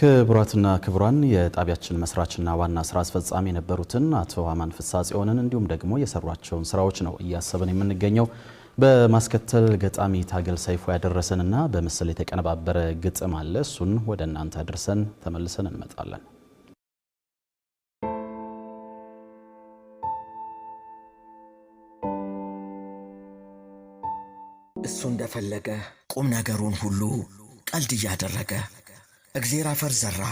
ክቡራትና ክቡራን፣ የጣቢያችን መስራችና ዋና ስራ አስፈጻሚ የነበሩትን አቶ አማን ፍስሐጽዮንን እንዲሁም ደግሞ የሰሯቸውን ስራዎች ነው እያሰብን የምንገኘው። በማስከተል ገጣሚ ታገል ሰይፉ ያደረሰንና በምስል የተቀነባበረ ግጥም አለ። እሱን ወደ እናንተ አድርሰን ተመልሰን እንመጣለን። እሱ እንደፈለገ ቁም ነገሩን ሁሉ ቀልድ እያደረገ እግዜር አፈር ዘራ፣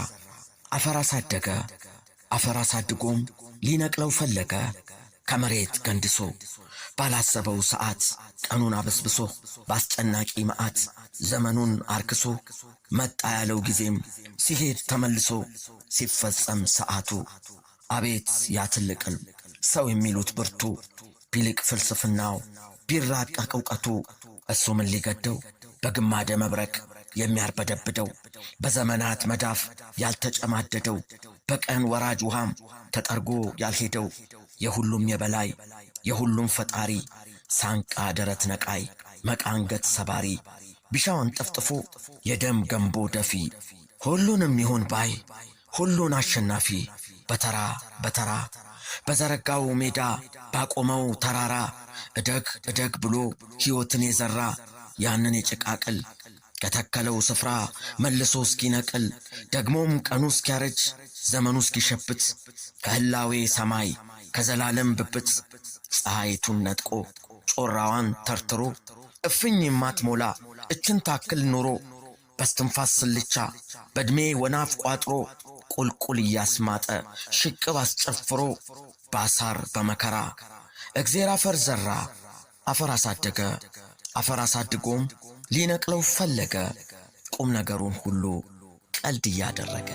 አፈር አሳደገ፣ አፈር አሳድጎም ሊነቅለው ፈለገ። ከመሬት ገንድሶ ባላሰበው ሰዓት ቀኑን አበስብሶ በአስጨናቂ መዓት ዘመኑን አርክሶ መጣ ያለው ጊዜም ሲሄድ ተመልሶ ሲፈጸም ሰዓቱ። አቤት ያ ትልቅ ሕልም፣ ሰው የሚሉት ብርቱ፣ ቢልቅ ፍልስፍናው ቢራቀቅ እውቀቱ፣ እሱ ምን ሊገደው በግማደ መብረቅ የሚያርበደብደው፣ በዘመናት መዳፍ ያልተጨማደደው፣ በቀን ወራጅ ውሃም ተጠርጎ ያልሄደው፣ የሁሉም የበላይ የሁሉም ፈጣሪ፣ ሳንቃ ደረት ነቃይ መቃንገት ሰባሪ፣ ቢሻውን ጠፍጥፎ የደም ገንቦ ደፊ፣ ሁሉንም ይሁን ባይ ሁሉን አሸናፊ፣ በተራ በተራ በዘረጋው ሜዳ ባቆመው ተራራ እደግ እደግ ብሎ ሕይወትን የዘራ፣ ያንን የጭቃ ቅል ከተከለው ስፍራ መልሶ እስኪነቅል፣ ደግሞም ቀኑ እስኪያረጅ ዘመኑ እስኪሸብት፣ ከህላዌ ሰማይ ከዘላለም ብብት ፀሐይቱን ነጥቆ ጮራዋን ተርትሮ እፍኝ የማትሞላ እችን ታክል ኑሮ በስትንፋስ ስልቻ በዕድሜ ወናፍ ቋጥሮ ቁልቁል እያስማጠ ሽቅብ አስጨፍሮ ባሳር በመከራ እግዜር አፈር ዘራ፣ አፈር አሳደገ፣ አፈር አሳድጎም ሊነቅለው ፈለገ። ቁም ነገሩን ሁሉ ቀልድ እያደረገ።